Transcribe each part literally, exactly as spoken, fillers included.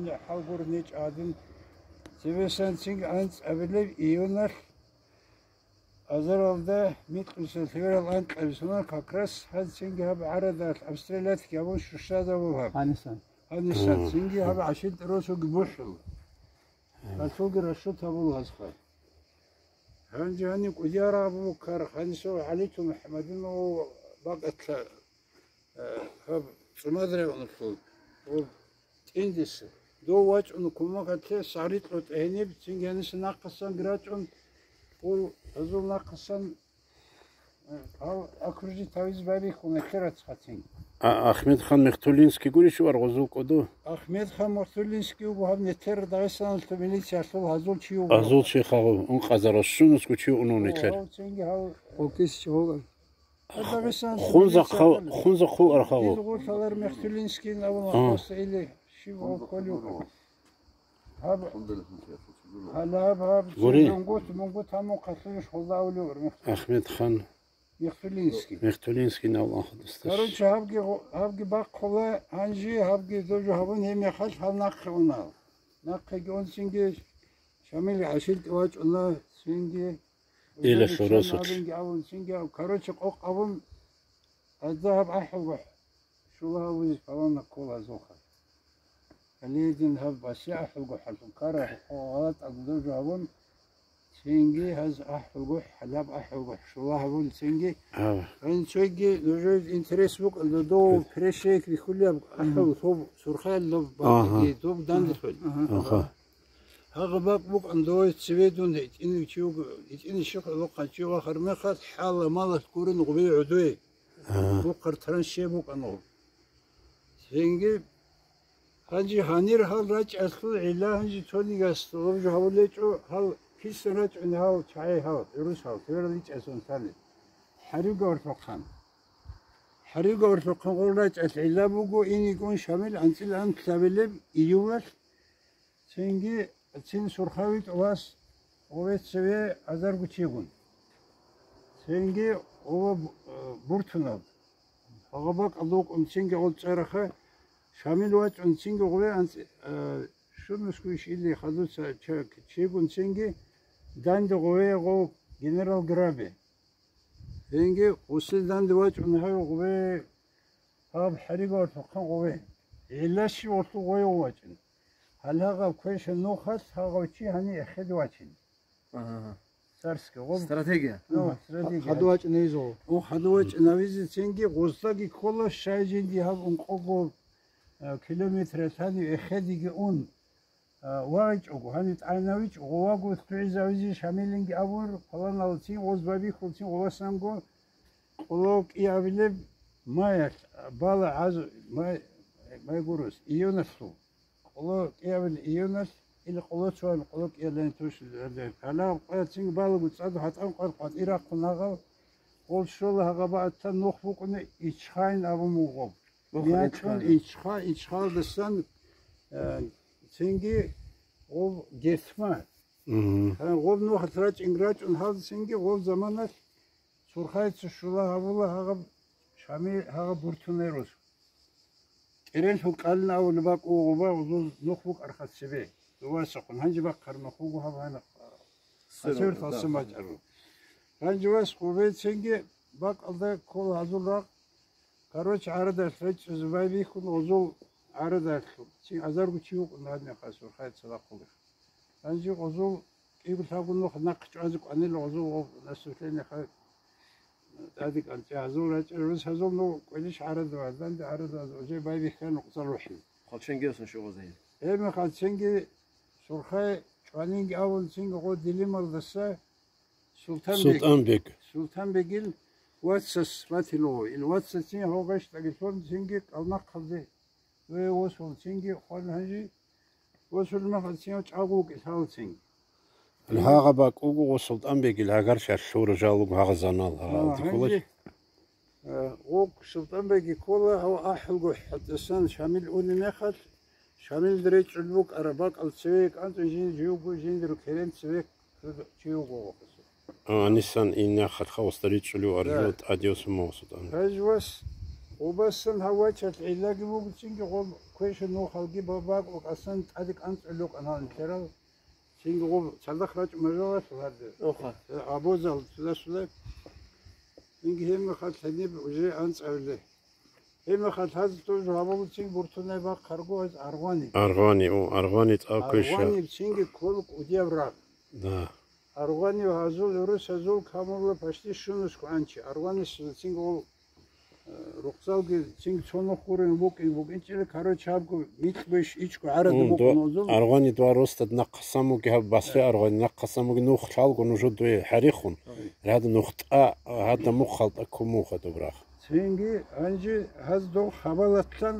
ХӀалгур нечӀ гӀадин, цебесан цинги анцӀабилеб июналъ азаралда микьуса лъеверал анкьабилеб соналъ как раз гьанцинги гьаб гӀарадалъ обстрелять гьабун щущазабул гьаб. Гьанисан. Гьанисан цинги гьаб гӀашилтӀа росулги бухӀула. Гьалъулги расшут гьабула гьазха. Гьанже гьаниб кӀудияраб букар гьанисев ГӀалиту МухӀаммадин ва бакӀалъа Э, гьаб цӀумадрегӀуналъул, гьаб тӀиндиса. Дов вачӀун кумакалъе сагъри кьотӀа гьениб, цинги гьаниса нахъасан рачӀун, гьул гьазул нахъасан, э, гьав окружить гьавизе байбихьун нилъер ацхъацин. А, Ахмедхан Мехтулинский гурищ вар гъозул кӀодо? Ахмедхан Мехтулинский вуго гьаб нилъер Дагъистаналъул милициялъул гьазул чи вуго. Гьазул чи хагъу, ункъазарал щунусго чи унун нилъер. Гьав цинги гьав. Окис чи вуган. Хунзахъав, хунзахъав архаву. Дизгъуллъалар Мехтулинскийин абун А. Ахъваса или щиб гьав кколев. Гьаб, гьалаб, гьаб, Гури. Мунгут, мунгут гьамун хъалъуеш хулда авлевар Мехту-, Ахмед хан. Мехтулинский. Мехтулинский нав ахадасташ. Короче, гьабги гъо-, гьабги бахъула, гьанжи, гьабги дожо гьабун гьеб мехалъ гьал нахъе унал. Нахъеги унцинги Шамил гӀашилтӀи вачӀуна, цинги Ила Узари шурасулъ. Абунги абун, цинги аб-, короче, къокъ абун, гьазда гьаб ахӀулгохӀ. Шула гьавизе палана ккола гьазухъа. Гьале гьедин гьаб баси ахӀулгохӀалъул ккара, гьалатӀа гудожо гьабун, цинги гьаз ахӀулгохӀ, гьалаб ахӀулгохӀ шула гьавул цинги. Гьав. Гьанцоги нужер интерес букӀан, додов Хе. Прешек рихулеб ахӀул, Мгм. Доб Сурхаялда Аха. Батаги, доб данделъул. Аха. Гьагъа бакӀ букӀан дове цеве дун гьитӀинав чи вуго, гьитӀинав щихъ гьалухъан чи вахар мехалъ хӀала-малалъ гурин гъубе гӀодое. Гьа. Бухъар транше букӀан гъуб. Цинги гьанже гьанир гьал рачӀалъул гӀилла гьанже цонигас лобжо гьавулечӀо, гьал кисан рачӀуни гьал чагӀи гьал, гӀурус гьал, цеве раличӀасон тани. ХӀаригаварлъухъан. ХӀаригаварлъухъан гъол рачӀалъ гӀилла буго, инигун Шамил анцӀил анлъабилеб июлалъ Цинги цин Сурхави тӀубас гъове цеве азарго чигун. Цинги гъова бу-, э, буртунаб. Гъоба кьалдукъун цинги гъол цӀараха Шамил вачӀун цинги гъове анцӀ-, э, шунусгуйищ или хадуца ча-, чигун цинги данде гъове гъов генерал Грабе. Цинги гъусил данде вачӀун гьав гъове Гьаб хӀаригаварлъухъан гъове. Гьелащи гъолъул гъойгъо вачӀин. Гьале гьагъаб квеша нухалъ гьагъав чи гьанив эхеде вачин. Ага. Царский гъоб. Стратегия. Ну, стратегия. Хадув вачӀинавизего. О, хадув вачӀинавизецинги гъоздаги ккола, щай жинди гьаб ункъого, э, километралъ гьанив эхедиги ун. А, вагьичӀого, гьанив тӀагӀинавичӀого, ваго лъугӀизавизе Шамилинги абур, паланалцин, гъоз байбихьулцин, гъоласанго къоло кӀиабилеб маялъ, бала гӀазу-, май, май гурус, июналъул. Къоло кӀиабил июналъ, или къоло цоан, къоло кӀиалъан тушалъ гьалаб къояцин балагу цӀаду гьатӀан къвар къватӀирахъун гьагъал, гъол щола гьагъаба атта нух букӀуна Ичхайн абун вугъоб. Нух Ичхайн. Ичха, Ичхалдасан, э, цинги гъов Гетма. Мгм. Гъоб нухалъ рачӀин рачӀун гьалцинги гъоб заманалъ Сурхайца щула гьавула гьагъаб Шами гьагъаб буртунай рус. КӀеренлъул кӀалин авулеб бакӀ вугъуба гъузул нух букӀарха цебе. Дувасахъун гьанже бахъармахъ вуго гьаб гьана. Сер Асер талъун бачӀару. Гьанже вас гъубецинги бакӀалда ккола гьазул ракъ. Короче, гӀарадалъ речӀчӀизе байбихьун, гъозул гӀарадалъ, цин азарго чи вукӀун гьадинахъа Сурхай цадахъулих. Гьанже гъозул кӀиго-лъабго нух нахъ чӀвазе кӀванила гъозул гъов наступлениеха тӀаде кӀанцӀе гьазул рачӀа рус гьазул ну кӀвелищ гӀарадаваз, данде гӀарадаваз уже байбихьа нукъзал рухӀи. Хъалченгиялъун щугъузе. Гьебмехалцинги Сурхай чӀванинги авун цинги гъо Дилималдаса Султанбег. Султанбег. Султанбегил вацас ратило. Ил вацасин гьогъаш тӀагилъун цинги кӀалмахъалде ве восулцинги хъван гьанжи, восулмахалцин чӀаго вукӀилъалцин. Гьагъа бакӀуго гъо Султанбегил гьагар шалъур жалуг гьагъа занал гьагъа А, алтикулач. Гьанжи, э, гъо Султанбеги ккола, гьав ахӀулго хӀатӀасан Шамил уни мехалъ, Шамилда речӀчӀул букӀара бакӀал цеве кӀанцӀун жин живго жиндиру керен цеве чи вуго вахъасу. А, Нисан инна халха устари чӀулив Да. Аржу тӀадиосун мавсутан. Гьаж вас, гъубасан гьав вачалъ гӀиллаги вугуцинги гъоб Гьеша нухалги бабаг ва кӀасан тӀаде кӀанцӀулев къанал нилъерал. Цинги гъоб цадахъ рачӀ мажалалъул гьарде. Оха. Абозал цӀудашулеб. Цинги гьеб мехалъ гьениб уже анцӀавиле. Гьеб мехалъ гьаз тӀужу гьабулцин гуртунай бахъарго гьаз аргъвани. Аргъвани, о, аргъвани цӀакъ квеша. Аргъвани цинги кколукӀ удияб рагъ. Да. Аргъвани гьазул гӀурусазул камула пашти щунусго анчи. Аргъвани цинги гъол, э, рукъзалги цинги цо нух гурин букӀин букӀинчӀила, короче, гьабго микьбуш ичӀго гӀараду М, букӀун два-, гьазул. Аргъвани два ростад нахъасан буги гьаб басри аргъвани нахъасан буги нух лъалго нужо дуе хӀарихун. Гьада нух тӀа, гьада мухъал тӀа кумуха добрах. Цинги гьанже гьаз дов хабалатлъан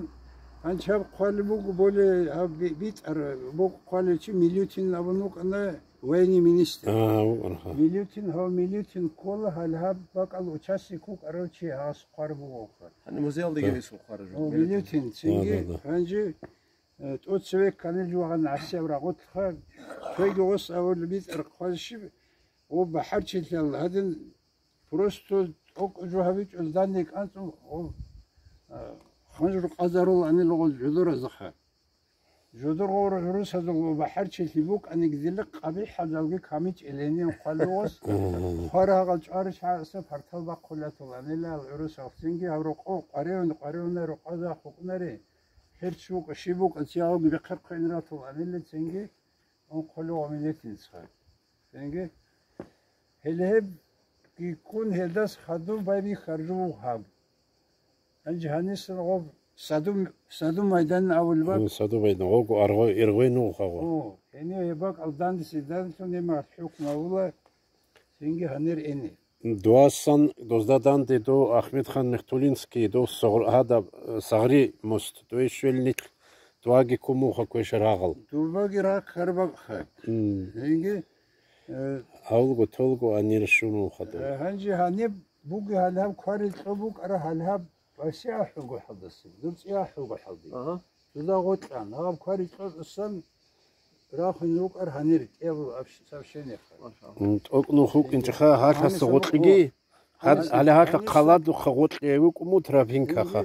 гьанчаб хъвали буго боле гьаб би-, битӀар буго хъвали чи Милютин абун вукӀана военный министр. А, вукӀана, ха. Милютин, гьав Милютин ккола гьал гьаб бакӀал участник вукӀарав чи гьас хъвар бугоха. Гьаниб музеялдеги Да. рисул хъвар жо. О, Милютин. Милютин цинги Да, да, да. гьанже, э, тӀоцеве канил жугьан гӀасияб рагъутлъха, цойги гъос авул битӀар хъвазшиб, о, бахӀарчилъал гьадин Просто тӀокӀ жо гьабичӀо данде кӀанцӀун, о, а, ханжур къазарул анил гъол жодоразаха. Жодор гъор гӀурусазул ва бахӀарчилъи букӀаниги дила къабихӀалдалги камичӀел гьенин хъвалугъос, хварагъал чӀварищ гьааса партал бахъулатул анилал гӀурусал цинги гьав рокъов къваревун, къваревунай рокъаза хукӀунари, гьерчи букӀа, щиб букӀа, цигьалги бехъерхъейн ратул анилли цинги, Унхъулев ва Милютинца. Цинги гьеле гьебги ккун гьелдас хадуб байбихьаржу гьаб. Гьанже гьанисан гъоб садум, садум майдан авулбаб. Гьанже садум майдан, гъого аргъой, иргъой нугъ гъого. О, гьенив гьеб бакӀал данде данлъун гьеб мехалъ хӀукму авула, цинги гьанир ине. Дуасан дозда данде до Ахмедхан Мехтулинский, до Согъ-, гьадаб, э, Сагъри мост, до ишвел нилъ, дуаги кумуха квеша рагъал. Дубаги рахъ гьарбакъха. М. Гьенги, э, Гьавлго толго анир шумуха до. Э, гьанже гьаниб буги гьалаб квари кьо букӀара гьалаб васиахӀулго хӀалдасин, дур цӀияхӀулго хӀалди. Ага. Дуда гъотӀан, гьаб квари кьо тӀасан рахун рукӀар гьанир кӀиябул абш-, сообщениеха. Машалла. М, тӀокӀ нух вукӀинчӀеха, гьалъаса гъотӀиги, гьал-, гьале гьалъа хъаладухъа гъотӀи вукӀуму тропинкаха.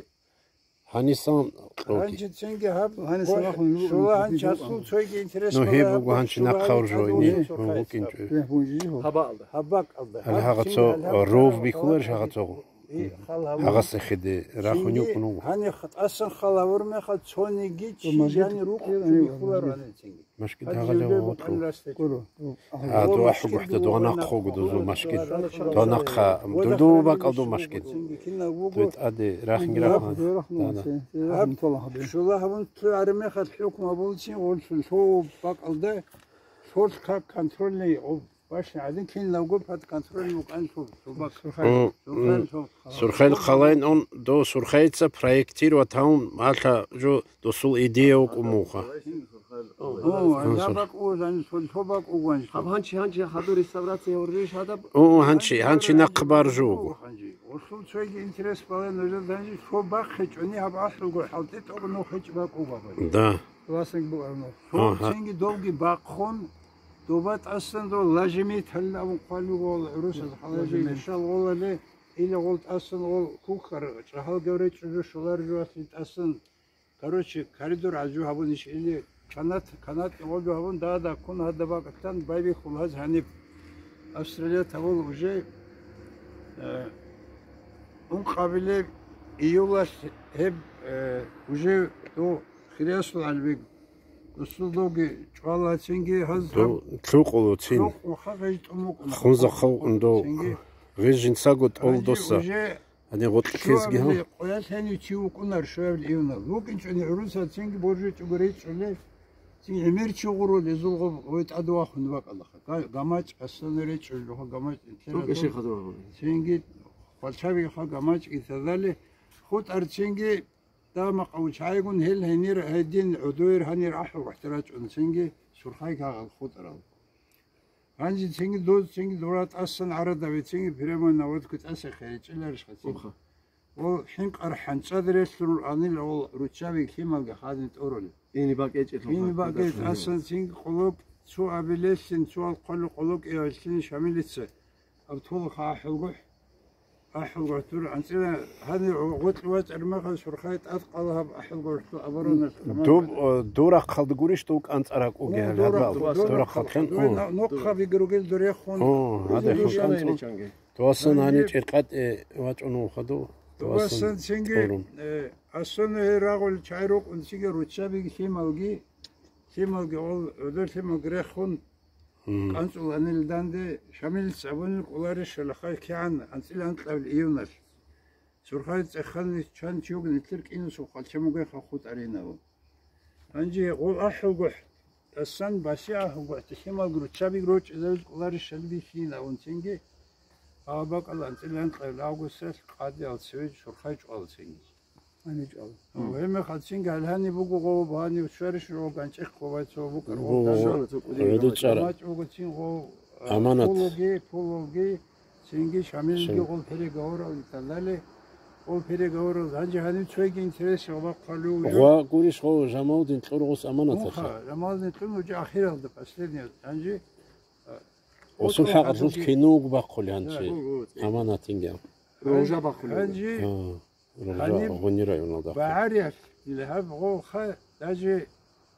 Гьанисан кьоги. Гьанчи цинги гьаб, гьанисан рахун рукӀин шула гьанчи гьасул цоги интерес Ну, гьеб буго гьанчи нахъа уржо ини, вукӀинчӀо. Гьабакъалда. Гьале гьагъа цо ров бихьуларищ гьагъа цо? Гьагъаса хеде рахун юкӀун вуго. Гьанир тӀасан хал гьавур мехалъ цониги чи жани рукъ бихьулар гьанир цинги. Машкид гьагъалев гъотӀу. А, дуа хӀугухӀда дуа нахъ хъугу дузу машкид. Дуа нахъа, дуду бакӀал ду машкид. Дуй тӀаде рахинги рахун. Шула гьабун лъугӀараб мехалъ хӀукму абулцин гъолъун лъугьу бакӀалда лъолъ как контрольный Башни гӀадин киналго под контроль мукӀан лъур, лъурбакӀ. М, Сурхайл, м. Сурхайл хъалаин он до Сурхайца проектировать гьавун гьалъа жо досул идея вукӀун муха. О, М, гьаб Сур- бакӀ у, зани лъур, лъурбакӀ угван. Гьаб гьанчи, гьанчи хадур реставрация гьорриш гьадаб? О, гьанчи, гьанчи нахъ бар жо. Гьанчи. Осул цойги интерес балай нужер данжи, лъурбакъ хечӀони гьаб ахӀулго хӀалтӀи тӀокӀ нух хечӀ бакӀ угабали. Да. Властник бугӀарно. Ага. Цинги довги бахъун, доба тӀасан дов лажими талилавун хъвалугъул гӀурусаз халажи Лажими. Ишал гъолали, или гъол тӀасан гъол кукар, чӀагьал гавре чӀужу шулар жуасли тӀасан. Короче, коридор гӀажу гьабун иш или канат, канат гъожу гьабун дада кун гьадаб бакӀалъан байбихьул гьаз гьаниб. Австралия тавул уже, э, ункъабилеб июлалъ гьеб, э, уже до Хириясул гӀалбиг, усулдоги чӀвалацинги гьаз Ду-, гьаб лъукъулуцин. Лъукъ ва хагъ гьей тӀумукъна. Хунзахъав ундов Цинги гъир жинцаго гьанже тӀолдоса. Уже Гьанир гъутӀ ккезги гьав? Къоялъ гьенив чи вукӀунар шояв ивнав. ВукӀинчӀони гӀурусацинги боржичӀого речӀчӀулев. Цин гӀемер чи гъурулезул гъоб гъой тӀадвахун бакӀалаха. Га-, гамачӀ аслана речӀчӀулеха, гамачӀ ТӀукӀ литература. Шихадургъули. Цинги хвалчавиха гамачӀ и тазали. ХутӀар цинги Дагъа макъав чагӀигун гьел гьенир гьедин гӀодойир гьанир ахӀу гӀухӀтарачӀун цинги Сурхай кагъал хутӀарал. Гьанже цинги доз цинги дора тӀасан гӀарадаве цинги прямо наводку тӀаса хӀеречӀиларищха цинги. Уха. Ол хӀинкъар хӀанчӀад релълъун анил ол руччаби лъималги хадин тӀорулел. Ини бакӀечӀелъул Ини хадуб бакӀе дацун тӀасан гьев. Цинги къулуб цо абилеллъин цоал хъолу къулукъияллъин Шамилица абтулха ахӀулгухӀ. АхӀулгохӀ дур анцӀила гьанир гъоркье вачӀараб мехалъ Сурхай тӀадкъала гьаб АхӀулгохӀлъул обороналъ. Дуб, э, дурахъалда гурищ дов кӀанцӀараб бугеб гьабал? Дурахъалда, дурахъалда. Нохъа бигругел дурехун. О, гьадехун кӀанцӀун. Дувасан гьанив ЧӀиркъатӀе вачӀун вухадув. Дувасан цинги, э, асуна гьей рагъул чагӀи рукъун цинги руччабиги лъималги, лъималги гъол, гӀодор лъималги рехун, кӀанцӀуланил данде, Шамилица абунил кӀоларищ шалахъай кигӀан анцӀила анкьабил июналъ. Сурхай цӀеханни чан чи вугин, нилъер кӀинусул хъалча мугеха хутӀаринав. Гьанже гъол АхӀулгохӀ, тӀасан баси АхӀулгохӀ, лъималги руччабиги рочӀезавизе кӀоларищ шалги лъиин абун цинги, гьаб бакӀалда анцӀила анкьабил августалъ къадиял цеве Сурхай чӀвал цинги. Гьанив чӀвал. Гьеб мехалъ цинги гьалгьаниб буго гъов, гьанив щварищ жо ганчӀехъ гъовай цо букӀар гъов. ГӀодор чӀара. ГӀодор чӀара. ГӀодор чӀара. Аманат. Пулги, пулги, цинги Шамилги гъол переговорал и так далее. Гъол переговорал, гьанже гьанив цойги интерес гъабахъалев. Гъва гурищ гъов Жамалдин кьургъус аманаталъе. Муха, Жамалдин кьун уже ахиралда, последний, гьанже, а, Осул хӀакъалъулъ кинуг бахъули гьанчи. Да, гу, гу. Аманатинги. Рожа бахъули. Гьанже А, Рожа гьаниб гъунира юналда. БагӀариялъ, ил гьаб гъовха, даже,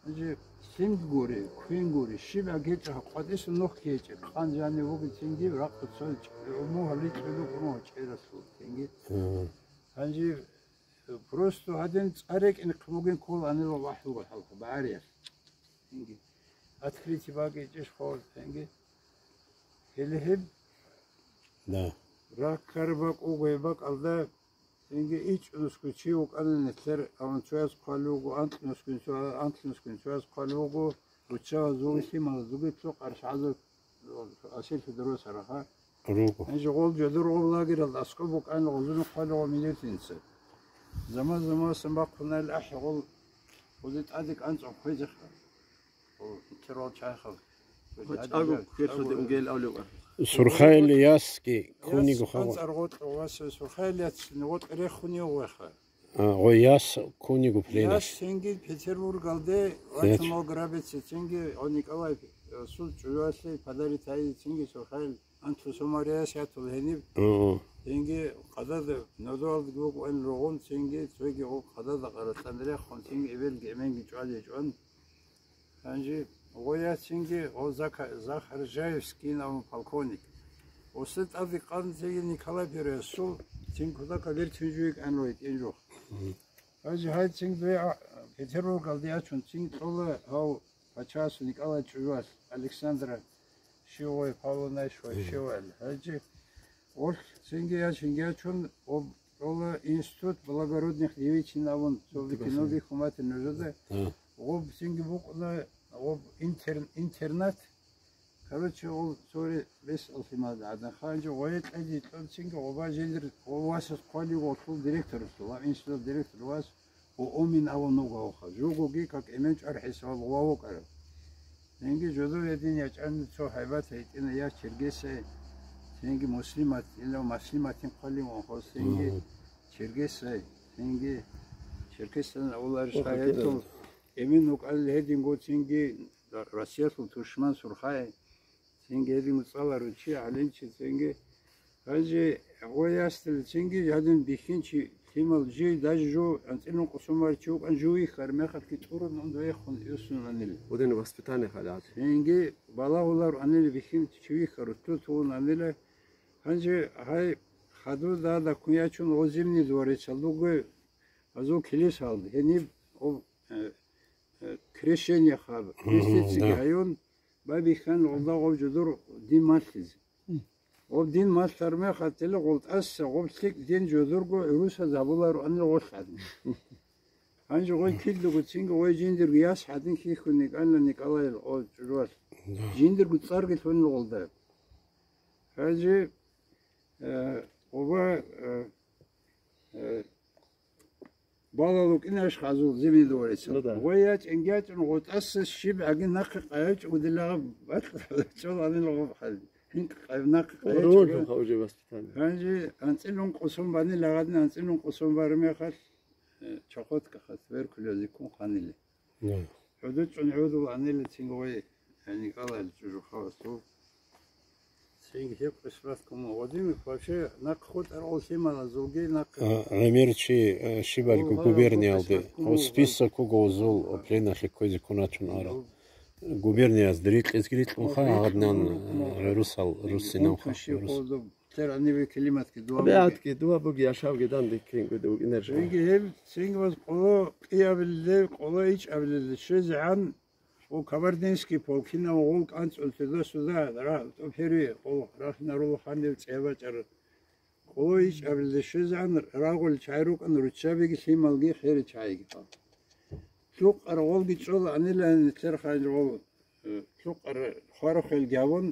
даже лъимд гури, квин гури, щиб агечӀо къватӀиса нухги гьечӀеб, къан жанив вугецинги ракъу цо чӀ-, умугьали чӀелукъун чӀералъул тенги. Гьанже, э, просто гьадин цӀар рекӀин хъмугин кколанила вахӀлугу хӀалха, багӀариялъ. Тенги. Открытие бакӀичӀищ хъол, тенги. Гьеле гьеб Да. Раккараб бакӀ буго гьеб бакӀалда, цинги ичӀнусго чи вукӀана нилъер, амма цояз хъвали вуго, анкьнусгун цо-, анкьнусгун цояз хъвали вуго, руччабазул, лъималазулги цо къаршазул асирлъи дуросараха. Руго. Гьанже гъол жодор гъол лагералда аскӀоб букӀана гъозул хъвали вуго милитинца. Заман-заманасан бахъунайил ахӀи гъол гъозе тӀаде кӀанцӀун хвезеха. Сурхаил ясги ккуниго хабар. Сурхаил яц гъоркь васе, Сурхаил яц гъоркь рехунев веха. А, гъой яс ккуниго пленаш. Яс цинги Петербургалде ватун грабице цинги, о, Николай, э, сул чӀужуялъе подарить гьайи цинги Сурхаил Антлъусо Марияс ятул гьениб. О. Цинги къадада нодуалдаги вукӀун ругъун, цинги цоги гъо къадада къаратӀан рехун, цинги эбелги эменги чӀвазе чӀван. Гьанже гъояцинги гъо Зака-, Захаржаевский абун полковник. Осе тӀаде къанцеги Николай Первый асул, цин кутака бертин жуй кӀанруй кӀинжух. Гьанже гьай цин дуе а-, Петербургалде ячун цин кьола гьав пачасул Николай чӀужуялъ Александра щивгъой, Павловна щивгъой, щивгъой. Гьанже Олъ цинги ячинги ячун, гъоб кьола институт благородных девичин абун, цо киноги хъуматин нужеда. А. Гъоб цинги букӀуна, гъоб интер-, интернат. Короче, гъоб цоре бес алхимад гӀадан. Ханжи гъое кьеди кьон цинги гъоба жиндир гъов васас хъвали гъолъул директорасул, ва институт директор вас. О, Омин авал нугавха. Жугоги как эмен чӀвар хӀисабал гъува вукӀарав. Цинги жодор гьедин ячӀанни цо гьайбат гьитӀина я Чергесай, цинги Муслимат, ила Маслиматин хъвалин вахъав, цинги Мгм. Чергесай, цинги Черкесалъан авуларищ Охо, гьетул кӀела. Эмен вукӀарил гьединго, цинги Ра-, Россиялъул тушман Сурхай, цинги гьедин цӀаларав чи, гӀалимчи, цинги. Гьанже гъой ясдал цинги гьадин бихьинчи лъимал жий, даже жо анцӀилун къосун варчи вукӀан жо вихьар мехалъги тӀурун унда вехун юсун анила. Гьудин воспитание хадат. Цинги балагьулар анила бихьинчи вихьар, рутӀу тугъун анила. Гьанже гьай хадур дада ккун ячун гъо Зимний дворецалда буго, гьазул килис гьалда. Гьениб гъо, э, э, крещение хаб, Мгм, крестициги да. Гьаюн, Байбихьан гъолда гъов жодор дин малъизе. Гъов дин малъар мехалъила гъолтӀаса гъов лъикӀ дин жодорго гӀурусаз гьабуларо анил гъолъ гӀадин. Гьанже гъой кидлуго цинги гъой жиндирго яс гьадин хихьун никӀана Николайл гъов чӀужуялъ. Да. Жиндирго цӀарги лъунил гъолда. Гьанже, э, гъоба, э, э, Балал вукӀинарищ хазул Зимний дворецалда? Ну да. Гъой ячӀин-ячӀун гъотӀаса щиб гӀаги нахъе къайчӀ удилагъа бакьчӀо анил гъоб хӀал. Гьинкъ къай-, нахъе къайчӀ. Рожу хавже воспитание. Гьанже анцӀилун къосун банил гьагъадин анцӀилун къосун бармехалъ, э, чахъотка хас туберкулезиккун ханиле. Да. ХӀудучӀун гӀодул аниле цин гъой, э, Николай чӀужухъа асул. Цинги гьеб къисмат ккун буго. Вадим, вообще, нахъ хутӀарал лъималазулги нахъ. А, гӀемер чи, а, щибалго губерниялде. Гьав список вуго узул пленалъе кквезе ккун вачун ара. Губерниязда рикьизги рикьунха гьагъадинан, а, русал, руссинавха, рус. Тер аниве килиматги дуа буги. ТӀабигӀатги дуа буги, яшавги данде ккингоде вукӀинарищ. Цинги гьеб, цинги ваз къоло кӀиабилелде, къоло ичӀабилелде щвезегӀан, О, кабардинский полкинав гъол кӀанцӀун туда-сюда ра-, тӀопери, о, рахинарулаха гьанив цӀебачӀар. Къо ичӀабилде щвезегӀан рагъул чагӀи рукӀан руччабиги лъималги хери чагӀиги. Лъукъар гъолги чӀола анилан нилъер ханжгъол, э, лъукъар хварухъел гьавун,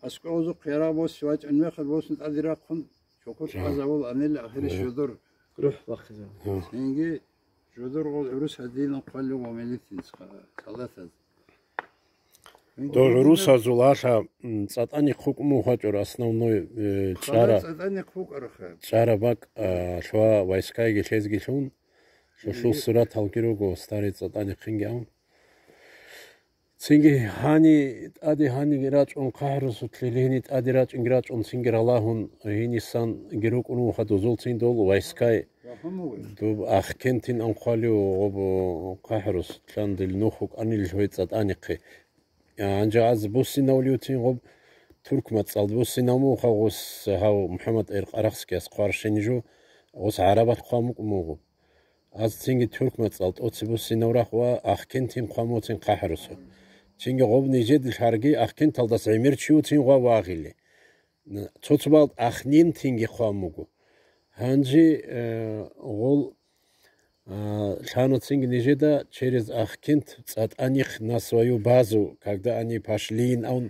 аскӀовзухъ ярагъ боси вачӀан мехалъ босун тӀаде рахъун, чокор Жа. Къазавул анил ахири Жа. Жодор. РухӀ бахъизаб. Жа. Цинги Жодор гъол гӀурус гьадинал хъвалев ва милитинца халатаз. Дол гӀурусазул алъа, м, цӀатӀани хъукӀ мугьачӀур основной, э, Хала чӀара, цӀатӀани хъукӀараха. ЧӀара бакӀ, а, лъуа войскайги лъезги лъун, лъулъул Э. Сураталги руго старый цӀатӀани хъинги авун. Цинги гьани тӀаде гьаниги рачӀун хъахӀрусулъе, гьени тӀаде рачӀинги рачӀун цинги ралагьун, гьенисан гирукӀун вуха дозул цин дол войскай. Доб Ахкентин анхъвалев гъоб хъахӀрус лъандил нух вукӀанил гьой цӀатӀанихъе. Гьанже аз буссинавлиуцин гъоб туркмацӀал буссинав муха гъус гьав МухӀаммад Эр Къарахскияс хъваршин жо, гъус гӀарабат хъван мукӀ мугъу. Аз цинги туркмацӀал тӀоцебе буссинав рахъ ва Ахкентин хъван муцин хъахӀрусу. Цинги гъоб нижеде лъарги Ахкенталдас гӀемер чи вуцин гъва вагъили. Цо-цо балд Ахнентинги хъван муго. Гьанже, э, гъол, а, лъана цинги нижеда через Ахкент цӀатӀанихъ на свою базу, когда они пошли ин авун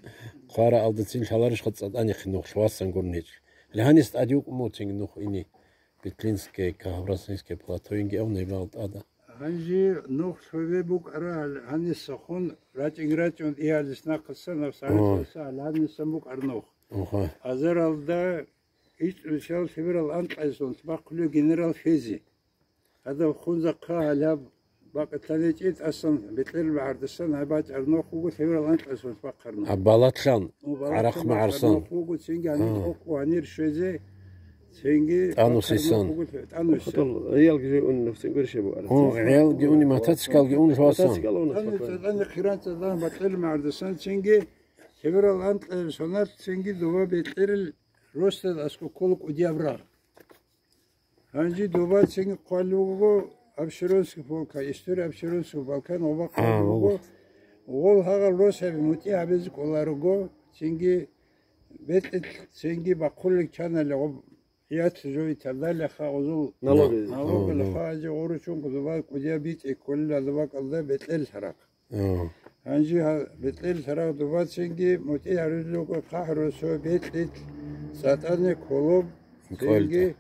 хъвараалдацин лъаларищха цӀатӀанихъ нух лъвасан гурничӀ. Лъанис тӀадюкӀ муцин нух ини. Петлинское, Кагаврасинское плато инги авун гьебал тӀада. Гьанже нух лъове букӀара гьаниса хун рачӀин-рачӀун иялис нахъасан, гьаб сагӀаталса гьанисан букӀар нух. Оха. Азаралда ичӀнусиял лъеберал анкьайсун бахъулев генерал Фези. Гьадаб хунзахъа гьалаб бакъилъаничӀин тӀасан, бетӀер магӀардасан гьаб бачӀар нух вуго лъеберал анкьайсун бахъарна. Гьаб балатлъан, гӀарахъ магӀарсан. Нух вуго цинги гьанир къокъо гьанир щвезе, цинги тӀанусисан. ТӀанусисан. Хутал гӀиялги жо ун нух цинги гурищ бугӀара. О, гӀиялги уни, мотоциклги ун жо асан. Мотоцикл ун. ТӀани цӀадани хъиран цӀадан бакьел магӀардасан цинги, лъеберал анкьайсунал цинги доба бетӀерил ростад аскӀуккул кӀудияб рагъ. Гьанже доба цинги хъван вуго Абшеронский полка, история Абшеронского полка нуба хъван вуго. Гъол гьагъал росаби мутӀигӀ гьабизе кӀоларуго, цинги бетӀил, цинги бахъулел чанали гъоб, яц жо италдалаха гъозул налоги. Налоги. Гьанже гъоручунго доба кӀудияб битӀи кколила доба кӀалда бетӀел лъарахъ. Гьанже гьа-, бетӀел лъарагъ добацинги мутӀигӀ гьарулел руго хъахӀрусу бетӀил цӀатӀане Колоб, цинги,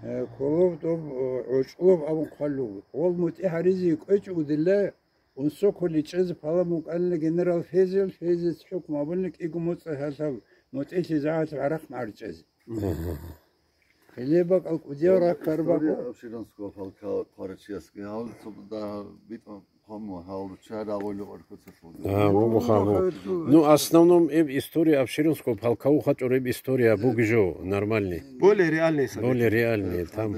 э, Колоб доб, э, гӀочӀлоб абун хъван руго. Гъол мутӀигӀ гьаризе кӀвечӀо удила, унсоколи чӀезе пала мукӀанила генерал Фезил, Фезица хӀукму абуни кӀиго муцӀа гьалъаб мутӀигӀлъи загьалъаб гӀарахъ магӀарчӀезе. Гьеле бакӀал кӀудияв раккар бакӀу. Абширанского полка хъварачиясги гьав цо да битӀун хъван муго, гьав ручча равулев архуцалъув. А, вуго хабу. Ну, основном эб история Абширанского полка вухачӀур эб история буги жо, нормальный. Более реальный события. Более реальный, там.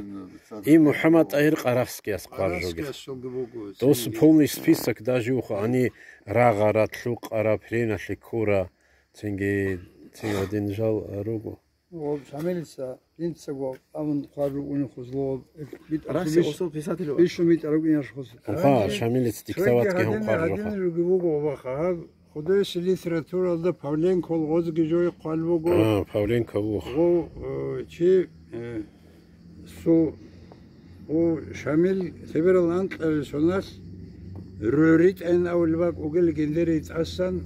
И МухӀаммад ТӀагьир Къарахскияс хъвар жоги. Къарахскияс жоги буго. Дос полный список даже вуха, они рагъара, лъукъара, пленалъе ккура, цинги, цин гьадин жал руго. Гъоб Шамилица, Линцаго, абун хъвар ругони хузло, бит-, Расси бит-, осул писатель ва бищун битӀараб инаш хуз. Уха, Гьанже Шамилица диктовать цоги гьан гьадин, хъвар гьадин жоха. Руги буго ваха, гьаб худойси литературалда Павленко гъозги жой хъван буго. А, Павленко вух. Гъов, э, чи, э, су-, О, Шамил, лъеберал анкьабилеб соналъ, роритӀен авулеб бакӀ угел гендерей тӀасан,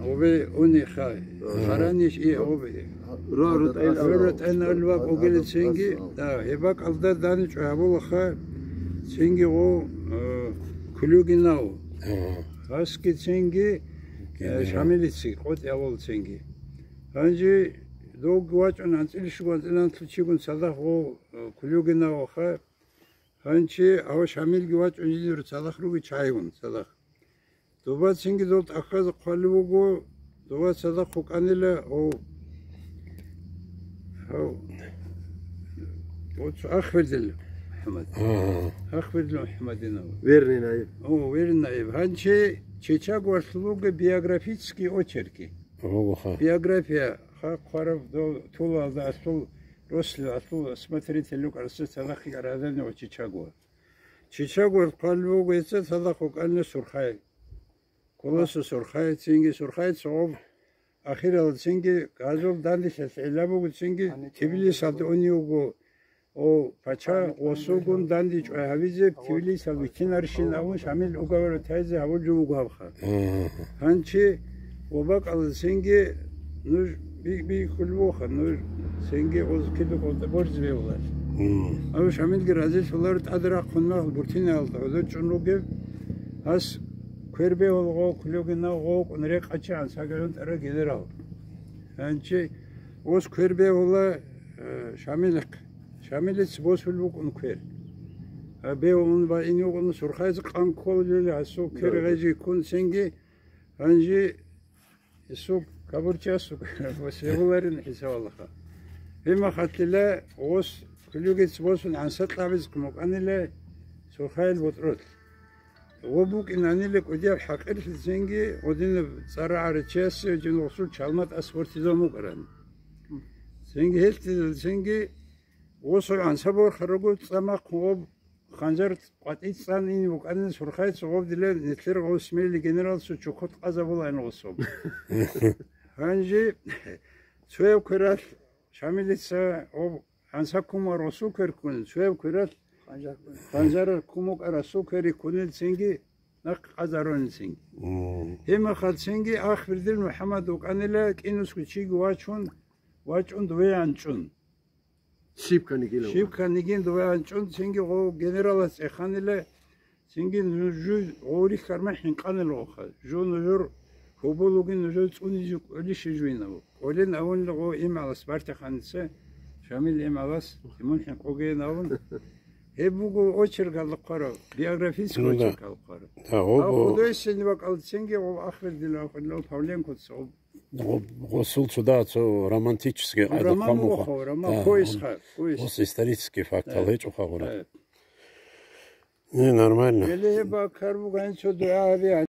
обе униха, Ага. Хараниш и обе. РоритӀен авулеб бакӀ угел цинги, да, гьеб бакӀалда данчӀо гьабулаха, цинги гъо, э, Кулюгинав. Ага. Гьасги цинги, э, Генерал. Шамилици къотӀи авул цинги. Гьанже довги вачӀун анцӀила щуго анцӀила анлъучигун цадахъ гъо, э, Кулюгинавха. Гьанчи гьав Шамилги вачӀун жидер цадахъ руги чайгун цадахъ. Доба цинги дол тӀахьазда хъвалев вуго, доба цадахъ вукӀанила гьав Ав. Вот Ахвердил МухӀаммад. Ага. Ахвердил МухӀаммадинав. Верный наиб. О, верный наиб. Гьанчи Чичагоялъул вуго биографический очерки. Вугоха. Биография хъвараб дол тулалда асул, рослил асул смотритель лукӀарасда цадахъ гӀараданив Чичаго. Чичагоялъ хъван вуго гьеца цадахъ вукӀана Сурхай. Колосо Сурхайцинги, Сурхайцогъоб ахиралцинги, газул данделъалъ гӀилла бугоцинги, Тбилисалда унев вуго, о, пача гъосулгун дандечӀвай гьавизе, Тбилисал витинарщин абун, Шамил уговор тайзе гьавулев вуго гьабха. Мгм. Гьанчи ва бакӀалацинги нуж би-, бихьулев вуха, нуж цинги гъоз кида къотӀа борзе бегьулар. Мгм. Абу Шамилги разилъулар тӀад рахъун махал Буртинаялда гӀодор чӀун ругеб, гьас квер бегьула гъо кулёгинав гъо вукӀун рекъачагӀан сагалъун тӀара генерал. Гьанчи ос квер бегьула, э, Шамилихъ. Шамилица босулеб букӀун квер. Гьаб бегьулун ва ин вукӀун Сурхайзе къан кколел гьасул квер Да. гъезе ккун цинги, гьанже Исук кабурчасук ва сегъуларин хӀисабалаха. Гьимахалъила гъос кулугец босун гӀансакьабизехъ мукӀанила Сурхайил ботӀролъ. Гъо букӀинанила кӀудияб хӀакъирлъи цинги гъодинаб цӀарагӀарачиясе жин гъосул чалматӀас вортизаб мукӀаран. Цинги гьелъизал цинги гъосул гӀанса борхарагу цӀа махъун гъоб ханжар къватӀи цӀан ин вукӀанин Сурхайца гъоб дила нилъер гъов Смели генералсул чукот къазабулаан гъособ. Гьанже цояб квералъ Шамилица гъоб гьанса ккун ва росул квер ккун, цояб квералъ ханжарал ккун букӀа расул квери ккунилцинги, нахъ къазарунилцинги. Мгм. Гьебмахалцинги Ахбердил МухӀаммад вукӀанила кӀинусго чиги вачун, вачӀун довеян чӀун. Щиб ккани гила Щиб вугӀан. кканигин довеян чӀун, цинги гъов генералас цӀеханила, цинги нуж гъов рихьарма хӀинкъанила вуха. Жо нужер хьоболугин нужер цӀунизе кӀолищ жуйнав. КӀолин авунила гъов имгӀалас Бартиханица, Шамил имгӀалас, Тимун хӀинкъугейин авун. Гьеб буго очеркалда хъварав, биографический Ну да. очеркалда хъварав. Да, гъо, Гьав гъо. художественный бакӀалцинги гъов Ахбердил ахварилав Павленкоца гъоб Гъо-, гъосул цо да, цо романтический къайда Роман хъвамуха. вуго, роман Да, поисха, поиск. Гъос исторический фактал Да. гьечӀоха гъура. Да. Не, нормально. Гьеле гьеб бакар буган цо дугӀа гьабе.